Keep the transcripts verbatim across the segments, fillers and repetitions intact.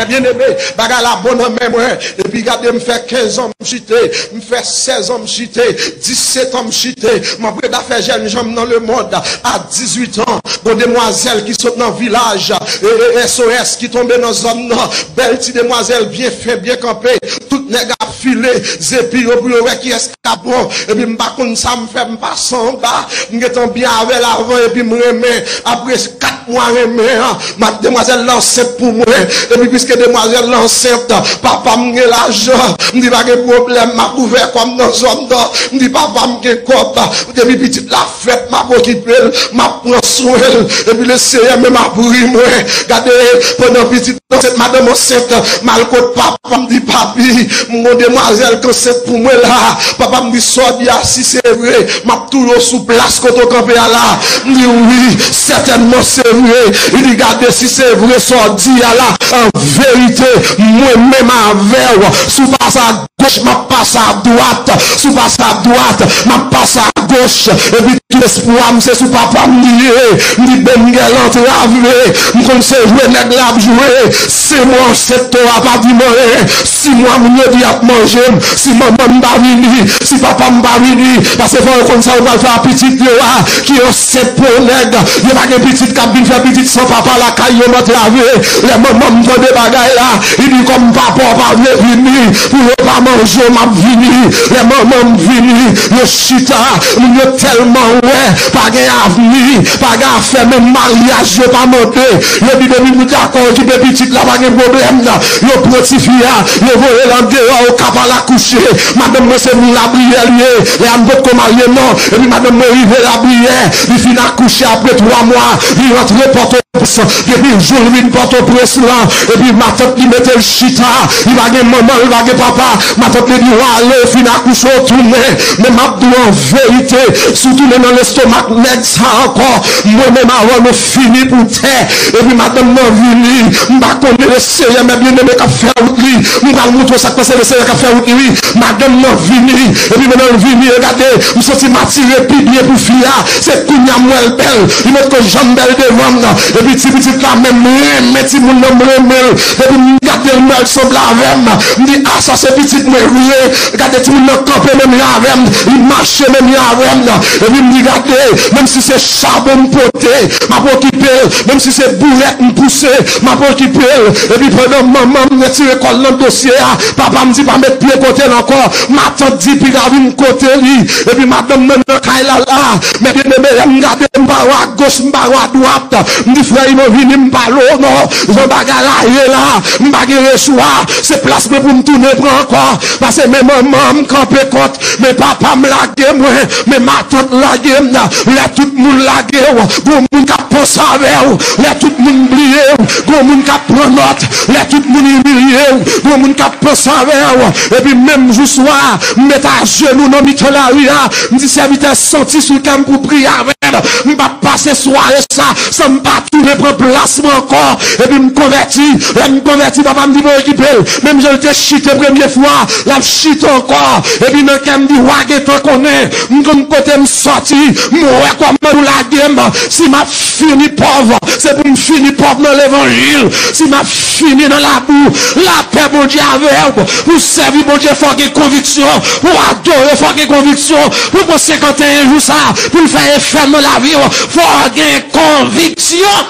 Byeneme, bagay la bon nan men mwen. Epi gade, m fè kenz an m chite, m fè sèz an m chite, disèt an m chite. M ap rete afè jènjan m nan lemonn. A dizuit an, gon demwazèl ki sot nan vilaj, e, e, S O S ki tonbe nan zòn nan. Bèl ti demwazèl, byen fen, byen kanpe. Tout nèg ap file zepi yo pou yo wè kiyès k ap bon. Epi m pa konn sa m fè, m pase anba. M gentan byen avè l avan, epi m renmen. Apre kat mwa renmen an, mademwazèl la ansent pou mwen. Epi piske demwazèl la ansent, papa m gen lajan. M di pa gen pwoblèm, m ap ouvè kò m nan zòn nan. M di papa m gen kòb. Depi pitit la fèt, m ap okipe l, m ap pran swen l. Epi Lesenyè menm ap ri mwen. Gade, pandan pitit ansent, madanm ansent, m al kot papa m, di papi, m gon demwazèl k ansent pou mwen la. Papa m di, sa w di a, si se vre, m ap touye w sou plas kote w kanpe a la. M di, wi, sètènman se vre. Li di, gade, si se vre sa w di a la, an verite, mwen menm avè w, si w pase a goch, m ap pase a dwat, si w pase a dwat, m ap pase a goch. Epi tout espwa m se sou papa m li ye. M di, bon, m gen l antrave. M konn se jwe nèg la ap jwe. Senk mwa ansent, to a pa di m anyen. Sis mwa, moun yo di y ap manje m. Si manman m pa vini, si papa m pa vini, paske fò yo konn sa yo pral fè a pitit yo a, ki ansent pou yon nèg. Yo pa gen pitit k ap vin fè pitit san papa lakay yo, m antrave. Lè manman m tande bagay la, li di, kòm papa w pa vle vini, pou yo pa manje w, m ap vini. Lè manman m vini, yo chita, moun yo tèlman wè, pa gen avni, pa gen afè, menm maryaj yo pa mande. Yo di depi nou dakò okipe pitit la, pa gen pwoblèm. Yo pran tifi a, yo voye l andeyò, yo ka pa al akouche. Madanm mwen se moun Labriyè li ye. Lè a m potko marye non. Epi madanm mwen rive Labriyè, li fin akouche apre twa mwa, li rantre Pòtoprens. Depi jou l vin Pòtoprens lan, epi matant li mete l chita, li pa gen manman, li pa gen papa. Matant li di w ale, w fin akouche, w tounen. Men m ap di w an verite, si w tounen nan lestomak nèg sa ankò, mwen menm avè w nou fini pou tè. Epi madanm nan vini, m pa konnen Lesenyè, men byeneme k ap fè wout li. M pral montre w sa k pase, Lesenyè k ap fè wout li, wi. Madanm nan vini, epi pandan l vini, e gade, m santi m atire pi byen pou fi a. Se kounye a m wè l bèl, li potko janm bèl devan m nan. Epi ti pitit la menm, m renmen timoun nan, m renmen l. Depi m gade l, m wè l sanble avè m. M di, a, sa se pitit mwen vre. Gade timoun nan kanpe menm jan avè m, li mache menm jan avè m. Epi m di, gade, menm si se chabon m pote, m ap okipe l. Menm si se boulèt m pouse, m ap okipe l. Epi pandan manman m retire kò l nan dosye a, papa m di pa met pye kote l ankò. Matant di piga vin kote li. Epi madanm nan nan kay la la. Men byeneme, lè m gade, m pa wè agoch, m pa wè adwat. M di, frè Iman, vini, m pale w non. Jan bagay la ye la, m pa gen lechwa. Se plas mwen pou m tounen pran ankò. Paske men manman m kanpe kont, men papa m lage mwen, men matant lage m. Lè tout moun lage w, gon moun k ap panse avè w. Lè tout moun bliye w, gon moun k ap pran nòt. Lè tout moun imilye w, gon moun k ap panse avè w. Epi menm jou swa, m met ajenou nan mitan lari a, m di, sèvitè, santi sou kè m pou priye avè m. M p ap pase sware sa san m pa tounen pran plas mwen ankò. Epi m konvèti. Lè m konvèti, papa m di m okipe l. Menm jan l te chite premye fwa, l ap chite ankò. Epi nan kè m di, wa gentan konnen. M konn kote m sòti. M wè kòman nou lage m. Si m ap fini pòv, se pou m fini pòv nan levanjil. Si m ap fini nan labou, lapè Bondye avè w. Pou w sèvi Bondye, fò w gen konviksyon. Pou w adore, fò w gen konviksyon. Pou w pran senkanteyen jou sa, pou l fè efè nan lavi w, fò w gen konviksyon.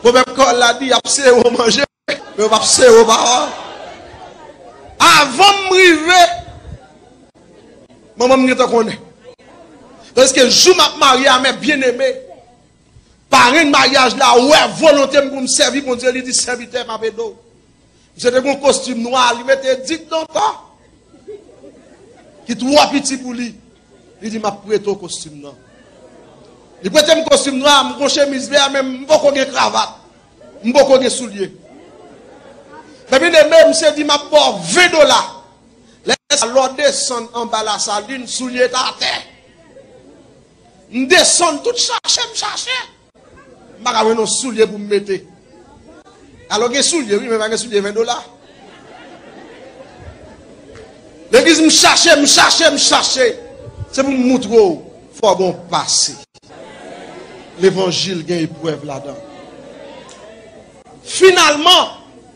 Pwovèb Kreyòl la di, y ap sere w manje, men yo p ap sere w pawòl. Avan m rive, manman m gentan konnen. Tandiske jou m ap marye a, men byeneme, parenn maryaj la wè volonte m pou m sèvi Bondye, li di, sèvitè, m ap ede w. Misye te gen yon kostim nwa, li mete dit nan kò. Ki twò piti pou li. Li di, m ap prete w kostim nan. Li prete m kostim nwa, m gon chemiz vè, men m poko gen kravat. M poko gen soulye. Men byeneme, misye di, m ap ba w ven dola. Lè sa, lè w desann anba Lasalin, soulye t atè. M desann tout chache, m chache. M pa ka jwenn yon soulye pou m mete. Alò gen soulye, wi, men pa gen soulye ven dola. Legliz, m chache, m chache, m chache. Se pou m moutre w, fò w gen yon pase. Levanjil gen eprèv ladan. Finalman,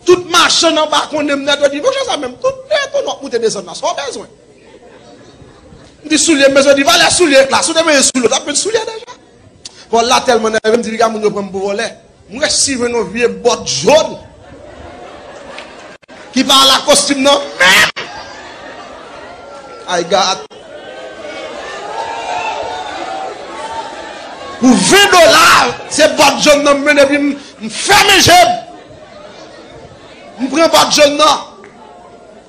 tout machann anba konnen m nèt, yo di, "Monchè, sa menm, tout de tou n ap moute desann la, sa w bezwen?" M di, "Soulye m bezwen." Di, "Valè soulye la, si w te mete soulye, w t ap met soulye deja." Vòl la tèlman nève m, di, "Piga moun yo pran m pou vòlè." M resi jwenn yon vye bòt jòn ki pa al ak kostim nan menm. Ay gad. Pou ven dola, se bòt jòn nan m mennen, epi m, m fèmen je m. M pran bòt jòn nan.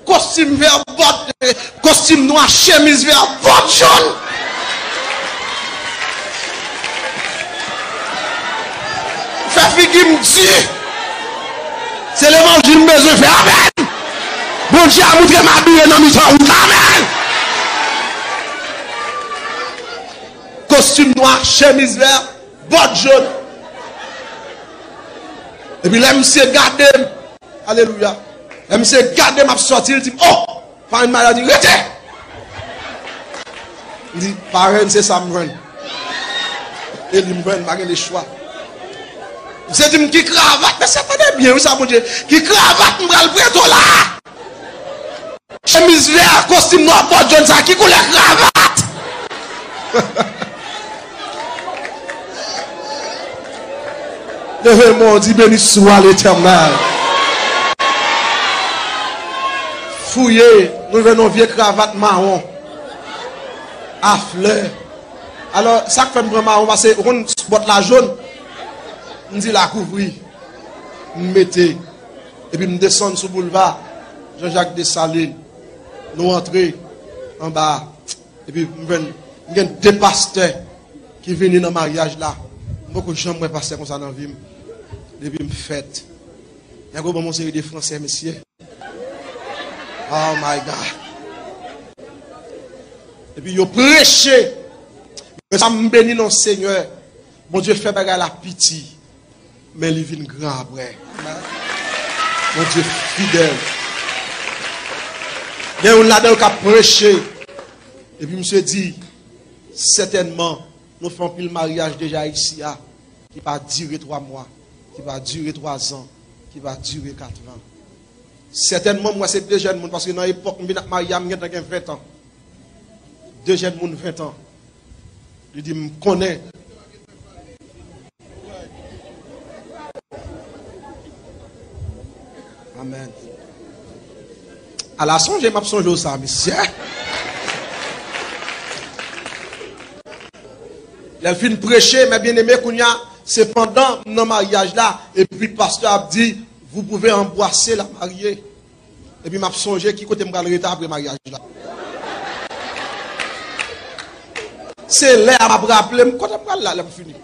Kostim vè, bòt, eh, kostim nwa, chemiz vè, bòt jòn. Fè figi m di. Se levanjil m bezwen fè. Amèn. Bondye a montre m abiye nan mitan wout la. Amèn. Kostim nwa, chemiz vè, bòt jòn. Epi lè misye gade m, alelouya. Lè misye gade m ap sòti, li di m, "Oh!" Parenn m la di, "Rete!" M di, "Parenn, se sa m jwenn." E li m jwenn, m pa gen lechwa. Misye di m, "Ki kravat?" Mesye, tande byen, wi, sa Bondye. "Ki kravat m pral prete w la?" Chemiz vè, kostim nwa, bòt jòn sa, ki koulè kravat? Leve men w, di, "Beni swa Letènèl." Fouye, nou jwenn yon vye kravat mawon a flè. Alò, sa k fè m pran mawon, paske ou konn bòt la jòn. M di, "La kouvri." M mete. Epi m desann sou boulva Jean-Jacques Dessalines. Nou antre anba a. Epi m jwenn, m gen de pastè ki vini nan maryaj la. M poko janm wè pastè konsa nan vi m. Depi m fèt. Nèg yo ban m yon seri de fransè, mesye. Oh my God. Epi yo preche. Yo sa m beni non Senyè. Bondye fè bagay la piti. Men li vin gran apre. Bondye fidèl. Gen youn ladan yo k ap preche. Epi misye di, sètènman, nou fè anpil maryaj deja isi a, ki pa dire twa mwa, ki pa dire twa zan, ki pa dire kat zan. Sètènman, m wè se de jèn moun, paske nan epòk m vin ap marye a, m gentan gen ven tan. De jèn moun ven tan. Li di, "M konnen." Amèn. Ala sonje m ap sonje w sa, mesye. Lè l fin preche, mè byeneme, kounye a, se pandan m nan maryaj la, epi pastè ap di, "Vous pouvez embrasser la mariée." Epi m ap sonje ki kote m pral rete apre maryaj la. Se lè a m ap raple m kote m pral la lè m fini.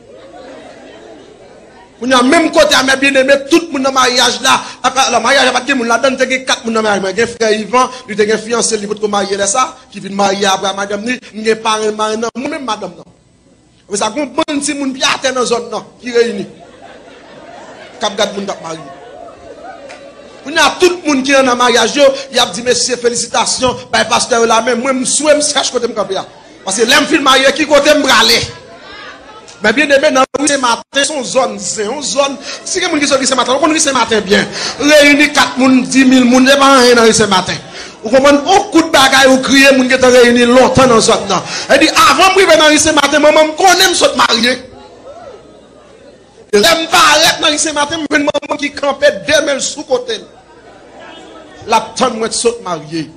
Kounye a, menm kote a, mè byeneme, tout moun nan maryaj la, apa, nan maryaj la pa t gen moun ladan, te gen kat moun nan maryaj mwen. Gen frè Ivan, li te gen fiyanse l, li potko marye lè sa, ki vin marye apre a madanm li, m gen parenn, marenn nan, mwen menm madanm nan. Apre sa, gon bann timoun pye atè nan zòn nan ki reyini. K ap gad moun k ap marye. Kounye a, tout moun ki nan maryaj yo, y ap di, "Mesye, felisitasyon, bay pastè yo lamen." Mwen, m swe, m chèche kote m kanpe a. Paske lè m fin marye, ki kote m prale? Mè byeneme, nan ri Sen Maten, se yon zòn zen, yon zòn, si gen moun ki sot ri Sen Maten, ou konn ri Sen Maten byen. Reyini kat moun, di mil moun, se pa anyen nan ri Sen Maten. Ou konprann? On kout bagay ou kriye, moun gentan reyini lontan nan zòn nan. E di, avan m rive nan ri Sen Maten, manman m konnen m sot marye. Lè m parèt nan ri Sen Maten, m jwenn manman m ki kanpe, de men l sou kote l. L ap tann mwen t sot marye.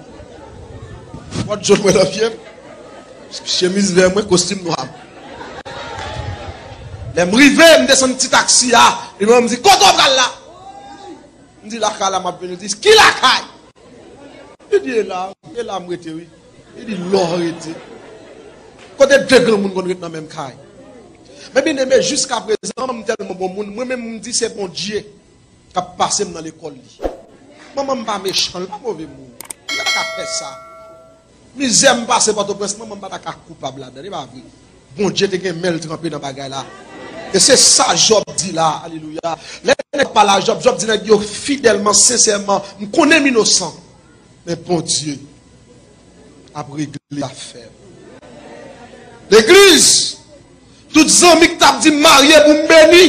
Bòt jòn mwen nan pye m. Chemiz vè mwen, kostim nwa m. Lè m rive, m desann ti taksi a. Epi manman m di, "Kote w pral la?" M di, "Lakay la m ap vini." Li di, "Ki lakay?" Li di, "E la, e la m rete, wi." Li di, "Lò rete." Kote de granmoun konn ret nan menm kay? Mè byeneme, jiska prezan, manman m tèlman bon moun, mwen menm m di se Bondye k ap pase m nan lekòl li. Manman m pa mechan, l pa move moun. Li pa ta ka fè sa. Mizè m pase Pòtoprens, manman m pa ta ka koupab ladan, e pa vre. Bondye te gen men l tranpe nan bagay la. E se sa Jòb di la, alelouya. Lè nèg pale a Jòb, Jòb di nèg yo fidèlman, sensèman, "M konnen m inosan, men Bondye ap regle zafè m." Legliz, tout zanmi k t ap di m marye pou m beni,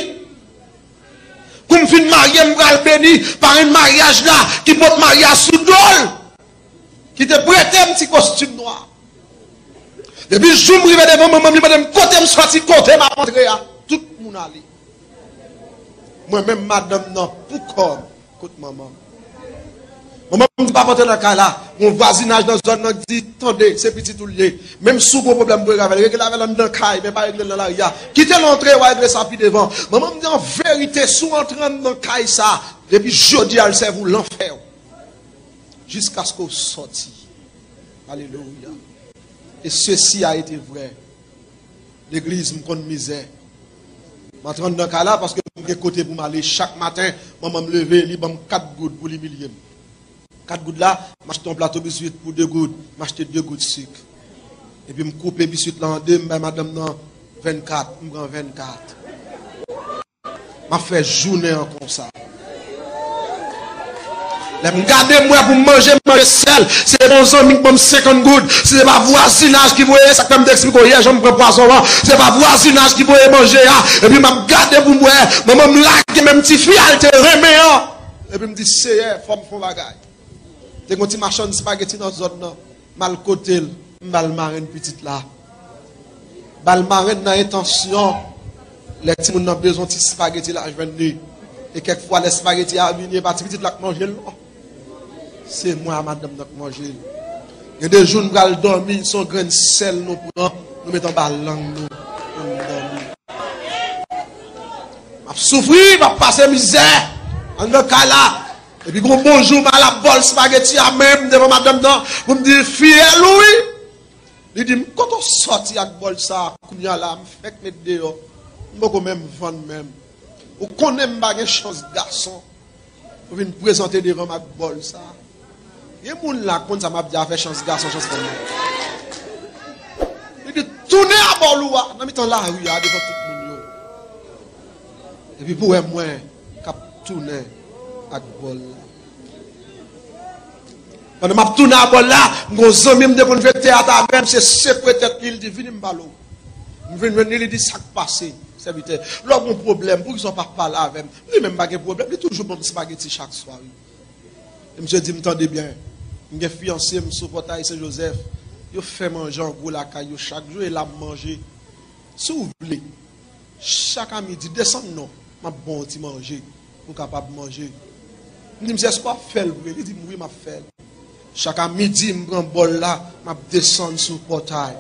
kou m fin marye, m pral beni parenn maryaj la ki pot maryaj sou do l, ki te prete m ti kostim nwa. Depi jou m rive devan manman m, li mande m kote m sòti, kote m ap antre a. Tout moun ale. Mwen menm, madanm nan, pou kò m, kot manman m. Manman m di, "Papa, antre nan kay la." Yon vwazinaj nan zòn nan di, "Tande, se pitit ou l ye. Menm si w gen pwoblèm pou regle avè l, regle avè l anndan kay, men pa regle l nan lari a. Kite l antre, w a regle sa pi devan." Manman m di, "An verite, si w antre anndan kay sa, depi jodi a, l sèvi w lanfè, jiskaske w sòti." Alelouya. E sesi a ete vrè. Legliz, m konn mizè. M antre anndan kay la paske m gen kote pou m ale. Chak maten, manman m leve, li ban m kat goud pou l imilye m. Kat goud la, m achte yon plato biswit pou de goud, m achte de goud sik. Epi m koupe biswit la an de, m bay madanm nan vennkat, m pran vennkat. M ap fè jounen an konsa. Lè m gade, m wè pou m manje, m manje sèl. Se yon zanmi k ban m senkant goud. Se pa vwazinaj ki voye, sa k fè m te eksplike w yè, jan m pran pwazon an. Se pa vwazinaj ki voye manje a. Epi m ap gade pou m wè, manman m lage menm tifi a l te renmen an. Epi m di, "Seyè, fò m fè yon bagay." Te gen yon ti machann espageti nan zòn nan. M al kote l, m ba l marenn pitit la. Ba l marenn nan entansyon, lè timoun nan bezwen ti espageti, l a jwenn li. E kèk fwa, lè espageti a vini, e pa ti pitit la k manje l, non. Se mwen a madanm nan k manje l. Gen de jou, n pral dòmi, se yon grenn sèl nou pran, nou met anba lang nou, pou n dòmi. M ap soufri, m ap pase mizè anndan kay la. Epi gon bon jou, m al ap bòl espageti a menm devan madanm nan, pou m di, "Fiyèl ou wi." Li di m, "Kote w sòti ak bòl sa a?" Kounye a la, m fèk met deyò. M poko menm vann menm. Ou konnen m pa gen chans gason. Ou vin prezante devan m ak bòl sa a. Gen moun la konn sa m ap di a, fè chans gason, chans fanm. Li di, "Tounen a bòl ou a nan mitan lari a devan tout moun yo." Epi pou wè mwen k ap tounen ak bòl la. Pandan m ap tounen a bòl la, m gon zanmi m te konn jwe teyat avè m, se sekretè li, li di, "Vini m pale w." M vin jwenn li, li di, "Sa k pase, sèvitè? Lè w gon pwoblèm, poukisa w pa pale avè m?" M di, "Men m pa gen pwoblèm, li toujou ban m espageti chak swa, wi." E misye di m, "Tande byen, m gen fiyanse m sou Pòtay Sen Jozèf, yo fè manje an gwo lakay yo chak jou, e la m manje. Si w vle, chak a midi, desann non, m ap ba w yon ti manje, pou w kapab manje." M di, "Misye, èske w ap fè l vre?" Li di m, "Wi, m ap fè l." Chak a midi, m pran bòl la, m ap desann sou Pòtay.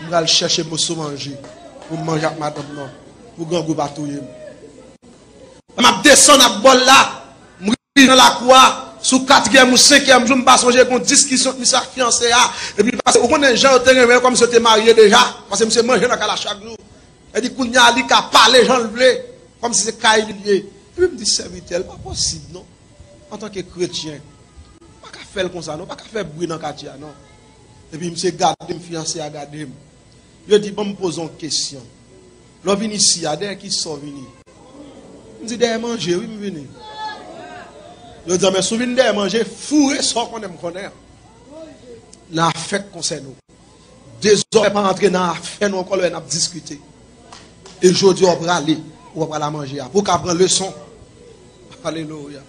M pral chèche moso manje pou m manje ak madanm nan, pou grangou pa touye m. M ap desann ak bòl la, m rive nan lakou a, sou katriyèm ou senkyèm jou, m pa sonje gon diskisyon ant misye ak fiyanse a, epi pase, ou konnen jan yo te renmen yo, kòmsi yo te marye deja, paske misye manje nan kay la chak jou. Epi kounye a, li ka pale jan l vle, kòmsi se kay li l ye. Epi m di, "Sèvitè, li pa posib non. Antanke kretyen, pa ka fè l konsa non, pa ka fè bri nan katye a non." Epi misye gade m, fiyanse a gade m. Yo di, "Ban m poze w yon kesyon. Lè w vin isi a, dèyè ki sa w vini?" M di, "Dèyè manje, wi, m vini." Yo di, "Men si w vin dèyè manje, foure sa w konnen m konnen an nan afè k konsène w. Dezòmè pa antre nan afè nou ankò lè n ap diskite. E jodi a, w prale, ou pa prale a manje a, pou w ka pran leson." Alelouya.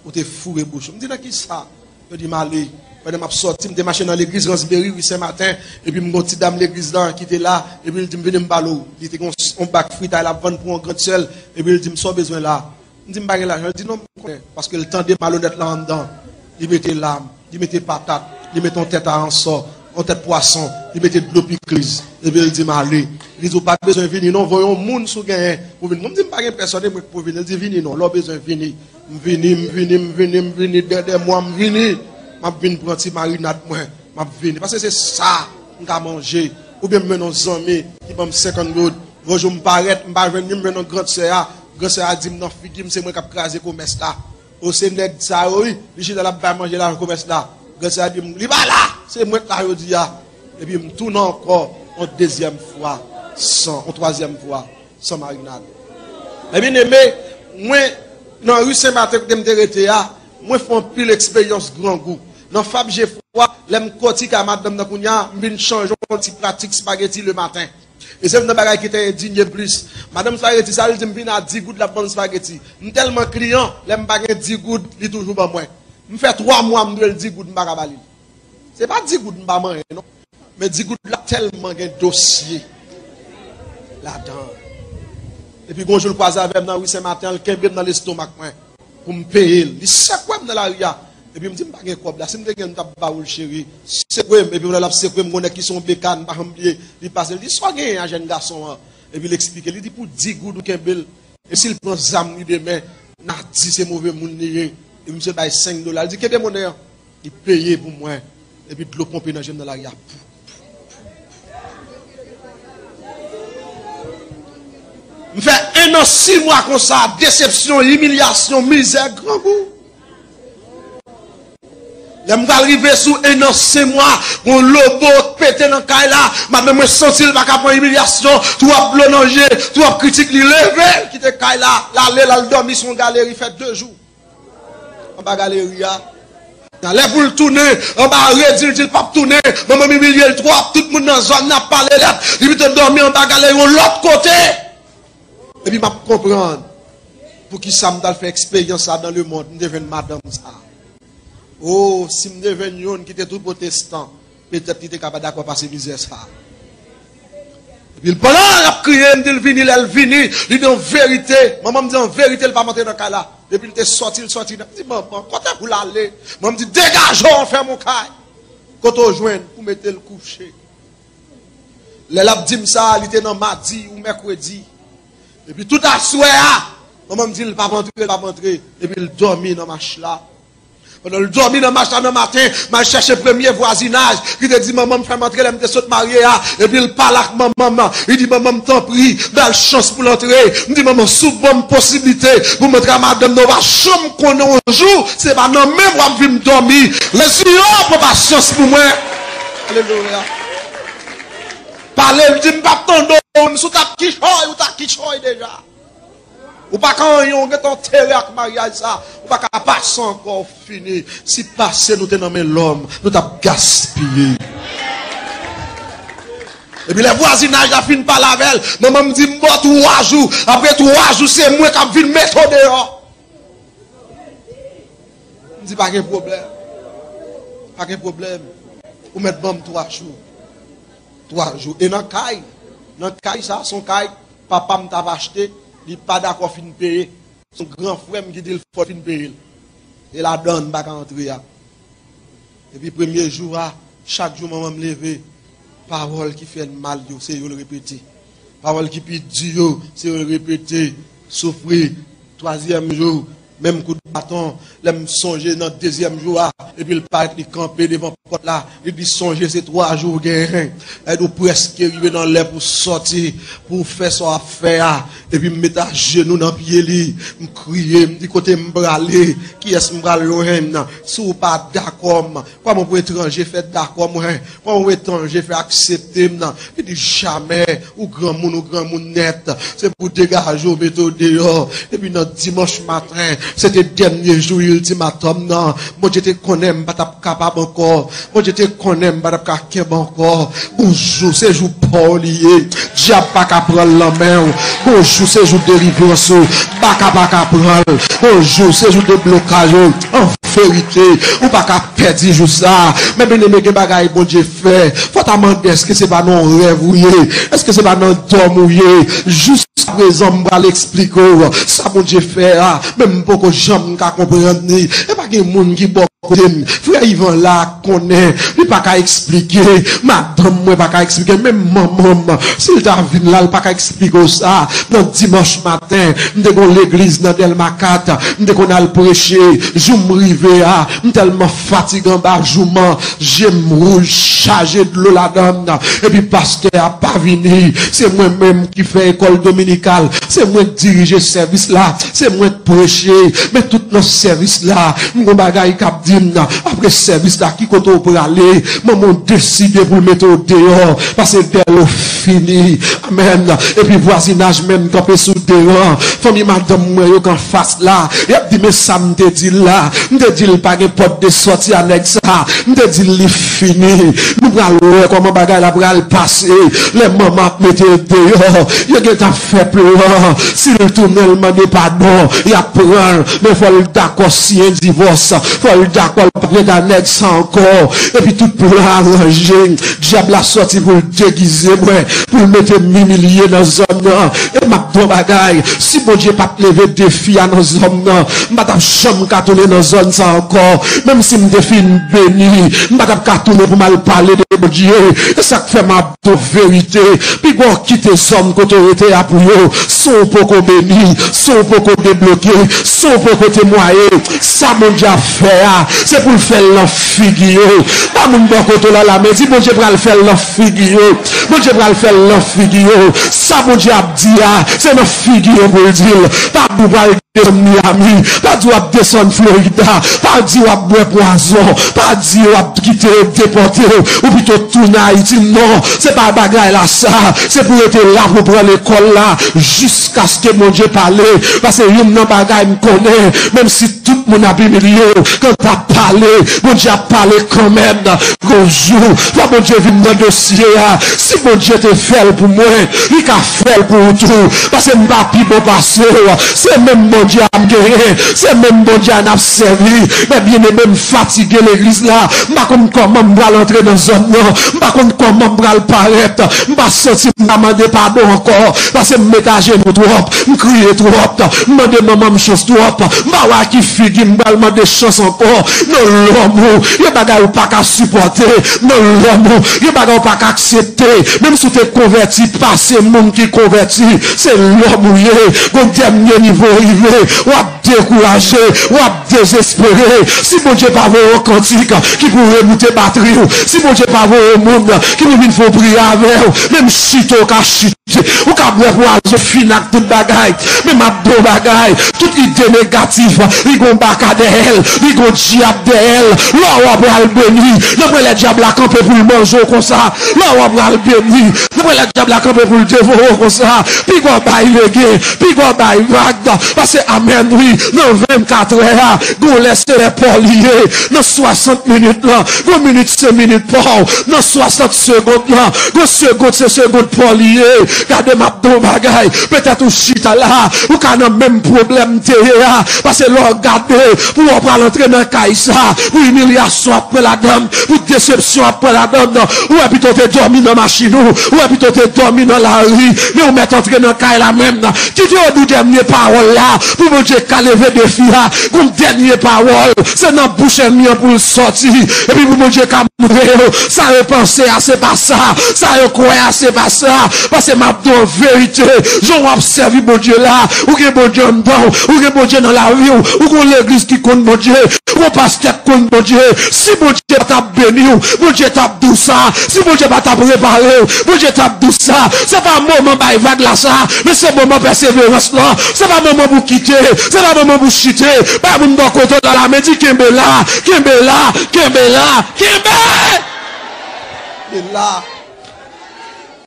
Ou te foure bouch ou. M di, "Nan ki sa?" Yo di m ale. Pandan m ap sòti, m te mache nan legliz Ransberi, ri Sen Maten, epi m gon ti dam legliz la ki te la, epi l di m, "Vini m pale w." Li te gen yon, yon bak fritay l ap vann pou yon grann sè l, epi l di m, "Sa w bezwen la?" M di, "M pa gen lajan." Li di, "Non, m konnen." Paske l tande malonèt la anndan. Li mete lam, li mete patat, li mete yon tèt a ansò, yon tèt pwason, li mete dlo pikliz. Epi l di m, "Ale." Li di, "Ou pa bezwen vini non, voye yon moun si w genyen pou vin." Mwen m di, "M pa gen pèsòn, e mwen k pou vini." Li di, "Vini non, lè w bezwen vini." M vini, m vini, m vini, m vini, dèdè mwa m vini. M ap vin pran ti marinad mwen, m ap vini. Paske se sa m ka manje. Oubyen m jwenn yon zanmi ki ban m senkant goud. Yon jou m parèt, m pa jwenn li, m jwenn yon grann sè a. Grann sè a di m nan figi m, se mwen k ap kraze komès la. O, se nèg sa yo, wi. Li chita l ap bay manje lajan komès la. Grann sè a di m, "Li pa la, se mwen k la jodi a." Epi m tounen ankò, yon dezyèm fwa, san, yon twazyèm fwa, san marinad. Ebyen, enben, mwen, nan ri Sen Maten kote m te rete a, mwen fè anpil eksperyans grangou. Nan Fab Jefwa, lè m kòti kay madanm nan kounye a, m vin chanje yon ti pratik espageti lematen. E se youn nan bagay ki te endinye m plis. Madanm spageti sa, li di m vin a di goud, l ap ban m spageti. M tèlman kliyan, lè m pa gen di goud, li toujou ban mwen. M fè twa mwa m dwe l di goud, m pa ka ba li l. Se pa di goud m pa manyen, non. Men di goud la tèlman gen dosye ladan. Epi gon jou l kwaze avè m nan ri Sen Maten an, l kenbe m nan lestomak mwen pou m peye l. Li sekwe m nan lari a. Epi m di, "M pa gen kòb la. Si m te gen l, m t ap ba ou l, cheri." Sekwe m. Epi pandan l ap sekwe m, gon nèg ki se yon bekàn, m pa janm bliye. Li pase, l di, "Sa w genyen an, jèn gason an?" Epi l eksplike. Li di, "Pou di goud ou kenbe l. E si l pran zam li demen, n a di se move moun li ye." Epi misye bay senk dola. Li di, "Kenbe monnen an." Li peye pou mwen. Epi dlo ponpe nan je m nan lari a. M fè en an, sis mwa konsa, desepsyon, imilyasyon, mizè, grangou. Lè m pral rive sou en an, sis mwa, yon lobo pete nan kay la, madanm mwen santi l pa ka pran imilyasyon, twòp dlo nan je, twòp kritik, li leve, l kite kay la, l ale, l al dòmi sou yon galeri, fè de jou. Anba galeri a. Talè pou l tounen, anba redi, l di l p ap tounen. Manman m imilye l twòp, tout moun nan zòn nan ap pale l, li pito dòmi anba galeri yon lòt kote. Epi m ap konprann poukisa m t al fè eksperyans sa nan lemonn, m te jwenn madanm sa. O, si m te jwenn youn ki te tou pwotestan, petèt li te ka pa dakò pase mizè sa. Epi l pandan l ap kriye, m di l vini, lè l vini, li di an verite, manman m di an verite l p ap antre nan kay la. Depi l te sòti, l sòti nan, m di, "Manman, kote pou l ale?" Manman m di, "Degaje w, fèmen yon kay. Kote w jwenn pou mete l kouche?" Lè l ap di m sa, li te nan madi ou mèkredi. Epi tout aswè a, manman m di l p ap antre, l p ap antre. Epi l dòmi nan mach la. Pandan l dòmi nan mach la nan maten, m al chèche premye vwazinaj ki te di manman m fè m antre lè m te sot marye a. Epi l pale ak manman m. Li di, "Manman m, tanpri, ba l chans pou l antre." M di, "Manman, si w ban m posiblite pou m antre a madanm nan, w pa janm konnen yon jou, se pa nan menm w ap vin dòmi." Lè si yo pran pasyans pou mwen. Alelouya. Pale, li di, "M p ap tande w, menm si w t ap kichòy, ou t ap kichòy deja." Ou pa ka anyen, ou gentan antere ak maryaj sa. Ou pa ka pase ankò, ou fini. Si pase nou te nan men lòm, nou t ap gaspiye. Epi lè vwazinaj la fin pale avè l, manman m di, "M ba w twa jou. Apre twa jou, se mwen k ap vin mete w deyò." M di, "Pa gen pwoblèm. Pa gen pwoblèm. Ou mèt ban m twa jou." Twa jou. E nan kay, nan kay sa, se yon kay papa m t ap achte, li pa dakò fin peye. Se yon gran frè m ki di l fò l fin peye l. E ladan l m pa ka antre a. Epi premye jou a, chak jou manman m leve, pawòl ki fè n mal yo, se yo l repete. Pawòl ki pi di yo, se yo l repete. Soufri. Twazyèm jou, menm kout baton. Lè m sonje nan dezyèm jou a, epi l parèt li kanpe devan pòt la, li di, "Sonje se twa jou w genyen. Èd ou prèske rive nan lè pou sòti, pou w fè sa w ap fè a." Epi m met ajenou nan pye li, m kriye, m di, "Kote m prale? Kiyès m pral jwenn? Si w pa dakò m, kòman pou etranje fè dakò mwen? Kòman pou etranje fè aksepte m?" Li di, "Jamè, ou granmoun, ou granmoun nèt. Se pou degaje w, mete w deyò." Epi nan dimanch maten, se te dènye jou iltimatòm nan. Bondye te konnen m pa t ap kapab ankò. Bondye te konnen m pa t ap ka kenbe ankò. Gon jou, se jou pa w li ye. Dyab pa ka pran l nan men w. Gon jou, se jou delivrans ou. Baka pa ka pran l. Gon jou, se jou deblokaj ou. An verite, ou pa ka pèdi jou sa. Men byeneme, gen bagay Bondye fè. Fò w ta mande, èske se pa nan yon rèv ou ye? Èske se pa nan dòm ou ye? Jiskaprezan, m pral eksplike w sa Bondye fè a. Men m poko janm ka konprann li. E pa gen moun ki bò kote m. Frè Ivan la konnen. Li pa ka eksplike. Madanm mwen pa ka eksplike. Menm manman m, si l ta vin la, l pa ka eksplike w sa. Nan dimanch maten, m te gon legliz nan Dèlma kat. M te konn al preche. Jou m rive a, m tèlman fatige anba jouman. Je m wouj, chaje dlo ladan l. Epi pastè a pa vini. Se mwen menm ki fè ekòl dominikal. Se mwen k dirije sèvis la. Se mwen k preche. Men tout nan sèvis la, m gon bagay k ap di m, "Apre sèvis la, ki kote w prale? Manman w deside pou l mete w deyò, paske dèyè w fini. Amèn. Epi vwazinaj menm kanpe sou deran. Fanmi madanm mwen yo k anfas la, y ap di, men sa m te di l la. M te di l pa gen pòt de sòti a nèg sa. M te di l li fini. Nou pral wè kòman bagay la pral pase. Lè manman ap mete l deyò, yo gentan fè plan. Si l tounen, l mande padon, y ap pran l. Men fò l dakò siyen divòs. Fò l dakò l pa ret a nèg sa ankò. Epi tout plan aranje. Dyab la sòti pou l degize mwen, pou l mete m imilye nan zòn nan. E m ap di w bagay, si Bondye pa t leve defi a nan zòn nan, m pa t ap janm ka tounen nan zòn sa ankò. Menm si m te fin beni, m pa t ap ka tounen pou m al pale de Bondye. E sa k fè m ap di w verite. Piga w kite zòn kote w rete a pou yo. San w poko beni, san w poko debloke, san w poko temwaye, sa Bondye ap fè a, se pou l fè l nan figi yo. Ba moun bò kote w la lamen, di, Bondye pral fè l nan figi yo. Bondye pral fè l nan figi yo. Sa Bondye ap di a, se nan figi yo pou l di l. Pa di w pral desann Miami. Pa di w ap desann Florida. Pa di w ap bwè pwazon. Pa di w ap kite yo depòte w. Ou pito tounen Ayiti. Non, se pa bagay la sa. Se pou rete la pou pran lekòl la jiskaske Bondye pale. Paske youn nan bagay m konnen, menm si tout moun ap imilye w, kan w ap pale, Bondye ap pale kanmenm. Gon jou, fò Bondye vin nan dosye a. Si Bondye te fè l pou mwen, li ka fè l pou ou tou. Paske m pa pi bon pase w. Se menm Bondye a m genyen. Se menm Bondye a n ap sèvi. Men byeneme, m fatige legliz la. M pa konn kòman m pral antre nan zòn nan. M pa konn kòman m pral parèt. M pa santi m ka mande padon ankò. Paske m met ajenou twòp. M kriye twòp. M mande manman m chans twòp. M pa wè ki figi m pral mande chans ankò. Nan lòm ou, gen bagay ou pa ka sipòte. Nan lòm ou, gen bagay ou pa ka aksepte. Menm si w te konvèti, pase moun ki konvèti. Se lòm ou ye. Gon dènye nivo w rive. W ap dekouraje. W ap dezespere. Si Bondye pa voye yon kantik ki pou reboute batri w, si Bondye pa voye yon moun ki pou vin fè yon priyè avè w, menm chita w ka chite. Ou ka bwè pwazon, fini ak tout bagay. Men m ap di w bagay. Tout ide negatif, li gon baka dèyè l, li gon dyab dèyè l. Lè w ap pral beni, nan mwen lè dyab la kanpe pou l manje w konsa. Lè w ap pral beni, nan mwen lè dyab la kanpe pou l devore w konsa. Piga w bay legen, piga w bay vag. Pase amèn, wi, nan vennkatrè a, gon lè se lè pa w li ye. Nan swasant minit lan, gon minit se minit pa w. Nan swasant segond lan, gon segond se segond pa w li ye. Gade, m ap di w bagay. Petèt ou chita la, ou ka nan menm pwoblèm te ye a. Pase lè w gade, pou w pral antre nan kay sa, pou imilyasyon ap pran ladann, pou desepsyon ap pran ladann, ou wè pito w te dòmi nan machin ou, ou wè pito w te dòmi nan lari, men ou mèt antre nan kay la menm. Kite yo di w dènye pawòl la, pou Bondye ka leve defi a. Gon dènye pawòl, se nan bouch ènmi an pou l sòti. Epi pou Bondye ka montre yo, sa yo panse a, se pa sa. Sa yo kwè a, se pa sa. Pase m ap di w verite, jan w ap sèvi Bondye la, ou gen Bondye anndan w, ou gen Bondye nan lavi w, ou gon legliz ki konn Bondye, ou gon pastè k konn Bondye. Si Bondye pa t ap beni w, Bondye t ap di w sa. Si Bondye pa t ap repare w, Bondye t ap di w sa. Se pa moman bay vag la sa, men se moman pèseverans lan. Se pa moman pou kite, se pa moman pou chite. Bay moun bò kote w la lamen, di, kenbe la, kenbe la, kenbe la, kenbe! E la,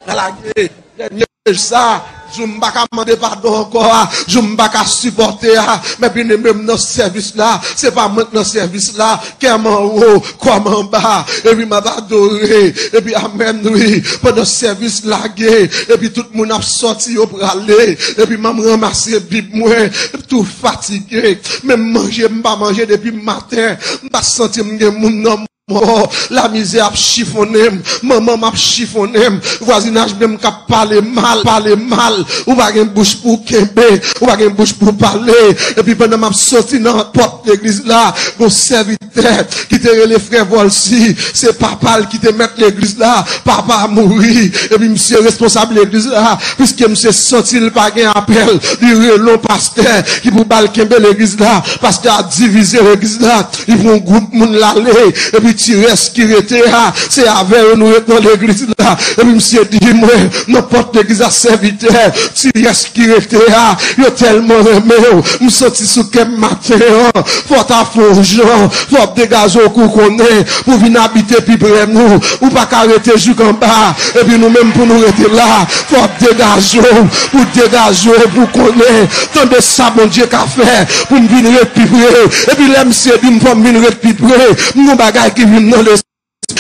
pa lage. Dènye sa, jou m pa ka mande padon ankò a, jou m pa ka sipòte a, men byeneme m nan sèvis la, se pa mwen k nan sèvis la, kè m anwo, kò m anba, epi m ap adore, epi amèn, wi, pandan sèvis lage, epi tout moun ap sòti, yo prale, epi m ap ranmase Bib mwen, tou fatige, menm manje m pa manje depi maten, m pa santi m gen moun nan mò, lamizè ap chifonnen m, manman m ap chifonnen m, vwazinaj menm k ap pale mal, pale mal, ou pa gen bouch pou w kenbe, ou pa gen bouch pou w pale, epi pandan m ap soti nan pòt legliz la, gon sèvitè ki te rele frè Volcy, se papa l ki te mèt legliz la, papa a mouri, epi misye responsab legliz la, piske misye santi l pa gen apèl, li rele yon pastè ki pou ba l kenbe legliz la, pastè a divize legliz la, li pran yon gwoup moun l ale, epi ti rès ki rete a, se avè yo nou ret nan legliz la. Epi misye di mwen, non, pòt legliz la, sèvitè, ti rès ki rete a, yo tèlman renmen w. M santi sou kè m maten an, fò w ta fè yon jan, fò w degaje w kou konnen, pou w vin abite pi pre nou. Ou pa ka rete jouk anba, epi nou menm pou nou rete la. Fò w degaje w, pou w degaje w, pou w konnen. Tande sa Bondye ka fè, pou m vin ret pi pre. Epi lè misye di m fò m vin ret pi pre, m gon bagay ki vin nan lespri.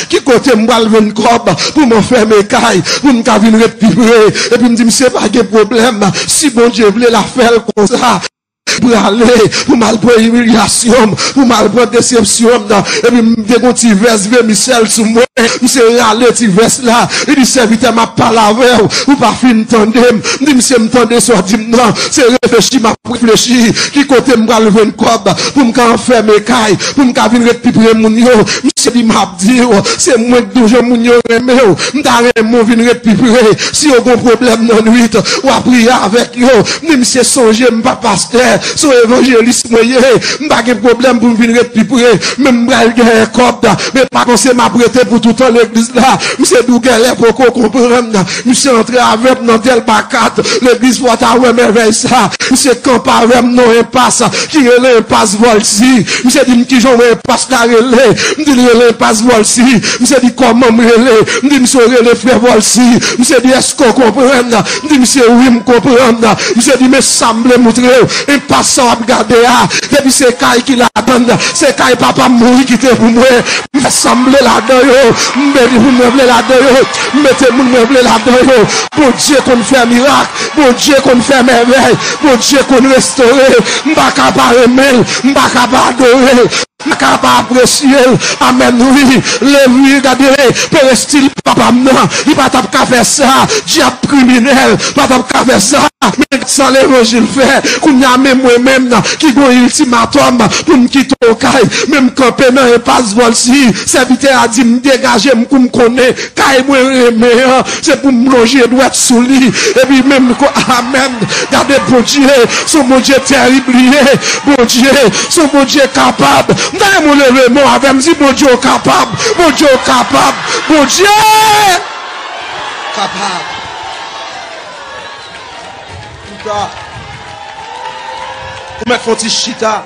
Ki kote m pral jwenn kòb pou m anfèmen kay, pou m ka vin ret pi pre? Epi m di, misye, pa gen pwoblèm. Si Bondye vle, l a fè l konsa. Prale, pou m al pran imilyasyon m, pou m al pran desepsyon m nan. Epi m te gon ti vès vèmisèl sou mwen. Misye rale ti vès la. Li di, sèvitè, m ap pale avè w. Ou pa fin tande m. M di, misye, m tande sa w di m nan. Se reflechi m ap reflechi. Ki kote m pral jwenn kòb pou m ka anfèmen kay, pou m ka vin ret pi pre moun yo? Misye di, m ap di w, se mwen k di w jan moun yo renmen w. M ta renmen w vin ret pi pre. Si yo gon pwoblèm nan nwit, w a priye avèk yo. M di, misye, sonje m pa pastè, se yon evanjelis mwen ye. M pa gen pwoblèm pou m vin ret pi pre, men m pral genyen kòb, men pa panse m ap rete pou toutan legliz la. Misye di w genlè poko konprann. Misye antre avè m nan Dèlma kat, legliz Pòt a Wè Mèvèy sa. Misye kanpe avè m nan enpas ki rele enpas Vòlsi. Misye di m kijan w wè enpas la rele. M di l rele enpas Vòlsi. Misye di kòman m rele. M di misye w rele frè Vòlsi. Misye di èske w konprann? M di misye wi m konprann. Misye di men sa m vle moutre w. Enpas sa w ap gade a, depi se kay ki ladann, se kay papa m mouri kite pou mwen. M fè sa m vle ladan yo. M beni moun mwen vle ladan yo. M mete moun mwen vle ladan yo. Bondye konn fè mirak. Bondye konn fè mèvèy. Bondye konn restore. M pa ka pa renmen l. M pa ka pa adore l. M pa ka pa apresye l. Amèn, wi. Levi, gade, perestil papa m nan. Li pa t ap ka fè sa. Dyab kriminèl pa t ap ka fè sa. Men sa levanjil fè. Kounye a, men mwen menm nan, ki gon iltimatòm pou m kite yon kay, men m kanpe nan enpas Vòlsi. Sèvitè a di m degaje m kou m konnen kay mwen renmen an, se pou m lonje dwèt sou li. Epi menm ko, amèn. Gade Bondye, se yon Bondye tèrib li ye. Bondye, se yon Bondye kapab. M ta renmen w leve men w avè m, di Bondye w kapab. Bondye w kapab. Bondye kapab. Chita. Ou mèt fè yon ti chita.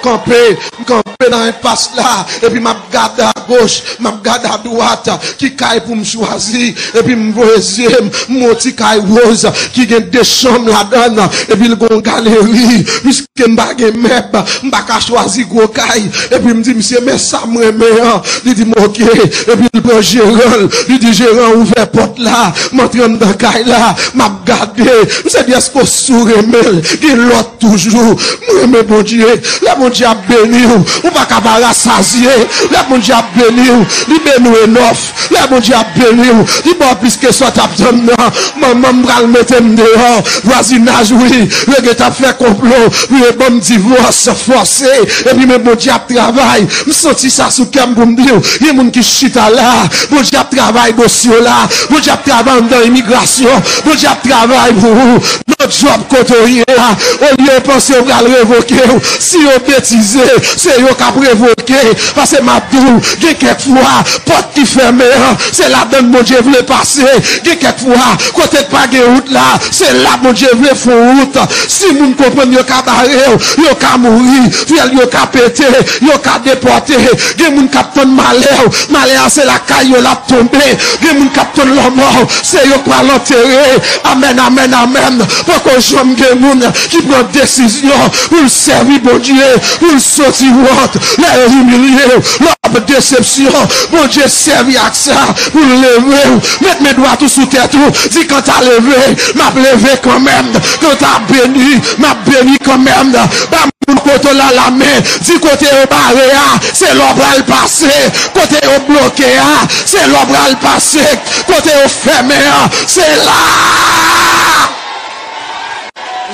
Kanpe, m kanpe nan enpas la, epi m ap gade agoch, m ap gade adwat, ki kay pou m chwazi, epi m voye zye m, m wè yon ti kay woz ki gen de chanm ladan l, epi l gen yon galeri, piske m pa gen mèb, m pa ka chwazi gwo kay, epi m di misye, men sa m renmen an, li di m oke, epi l pran jeran l, li di jeran ouvè pòt la, m antre anndan kay la, m ap gade, misye di èske w sou renmen l, gen lòt toujou. M renmen Bondye. Lè Bondye ap beni w, ou pa ka pa rasazye. Lè Bondye ap beni w, li beni w enòf. Lè Bondye ap beni w, li ba w plis ke sa w t ap tann nan. Manman m pral mete m deyò. Vwazinaj, wi, yo gentan ap fè konplo pou yo ban m divòs fòse. Epi men Bondye ap travay. M santi sa sou kè m pou m di w. Gen moun ki chita la. Bondye ap travay dosye w la. Bondye ap travay anndan imigrasyon. Bondye ap travay pou ou. Nan djòb kote w ye a, olye yo panse yo pral revoke w, si yo betize, se yo k ap revoke. Paske m ap di w, gen kèk fwa, pòt ki fèmen an, se ladan l Bondye vle pase. Gen kèk fwa, kote k pa gen wout la, se la Bondye vle fè yon wout. Si moun konprann yo ka bare w, yo ka mouri, fyèl yo ka pete, yo ka depòte. Gen moun k ap tann malè w, malè a se lakay yo l ap tonbe. Gen moun k ap tann lanmò, se yo k pral antere. Amèn, amèn, amèn. Poko janm gen moun ki pran desizyon pou l sèvi Bondye, pou l soti wont, lè yo imilye w, lè w ap desepsyon. Bondye sèvi ak sa pou l leve w. Met men dwat ou sou tèt ou, di, kanta leve, m ap leve kanmenm. Kanta beni, m ap beni kanmenm. Ba moun kote w la lamen, di, kote yo bare a, se la w pral pase. Kote yo bloke a, se la w pral pase. Kote yo fèmen an, se la.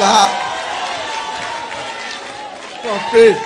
La. Kanpe.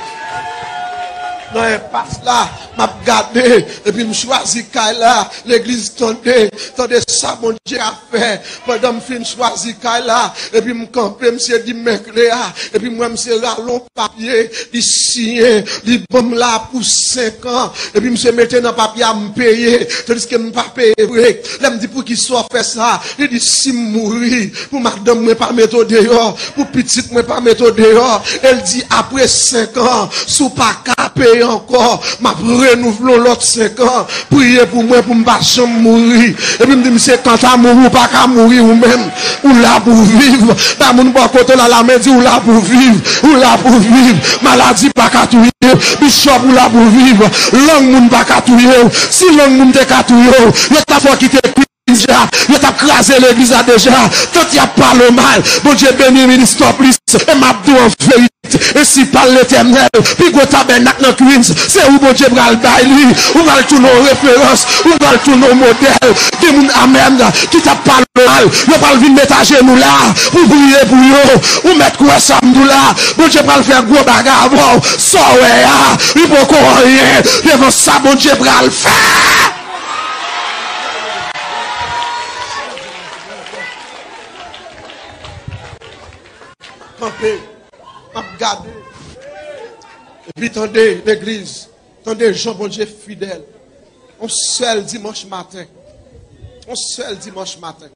Nan enpas la. M ap gade, epi m chwazi kay la. Legliz, tande, tande sa Bondye ka fè. Pandan m fin chwazi kay la, epi m kanpe, misye di m men kle a. Epi m wè misye rale yon papye, li siyen, li ban m la pou senk an. Epi misye mete nan papye a, m peye, tandiske m pa peye vre. Lè m di, "Poukisa w fè sa?" Li di, "Si m mouri, pou madanm mwen pa mete w deyò, pou pitit mwen pa mete w deyò." E l di, "Apre senk an, si w pa ka peye ankò, m ap renouvle w lòt senk an. Priye pou mwen pou m pa janm mouri." Epi m di, "Misye, kanta mouri, w pa ka mouri ou menm. Ou la pou viv." Ba moun bò kote w la, lamen, di, "Ou la pou viv, ou la pou viv. Maladi pa ka touye w. Bichòp, ou la pou viv. Lang moun pa ka touye w. Si lang moun te ka touye w, yo t ap fè w kite kwin deja. Yo t ap kraze legliz la deja. Tant y ap pale w mal." Bondye beni Minister Plis. E m ap di w an verite, e si pa Letènèl, pi gwo tabènak nan Queens, se ou Bondye pral bay li. Ou pral tounen yon referans, ou pral tounen yon modèl. Gen moun, amèn, ki t ap pale w mal, yo pral vin met ajenou la pou priye pou yo. Ou mèt kwè sa m di w la, Bondye pral fè gwo bagay avè w. Sa w wè a, li poko anyen devan sa Bondye pral fè. Kanpe, m ap gade. Epi tande, legliz, tande jan Bondye fidèl. On sèl dimanch maten, on sèl dimanch maten,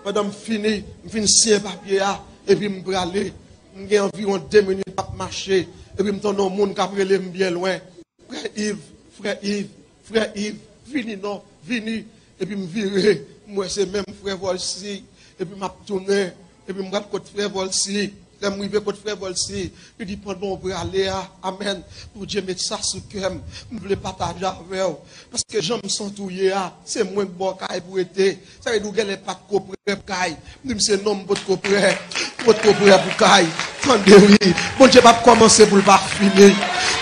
pandan m fini, m fin siyen papye a, epi m prale. M gen anviwon de minit m ap mache, epi m tande yon moun k ap rele m byen lwen, "Frè Iv, frè Iv, frè Iv, vini non, vini." Epi m vire, m wè se menm frè Volcy. Epi m ap tounen, epi m pral kot frè Volcy. Lè m rive kot frè Volcy, li di, "Pandan w prale a, amèn, Bondye met sa sou kè m, m vle pataje avè w. Paske jan m santi w ye a, se mwen k ba w kay pou rete." Sa vle di w genlè pa t ko prè pou kay. M di, "Misye, non, m potko prè. M potko prè pou kay." Tande wi, Bondye p ap kòmanse pou l pa fini.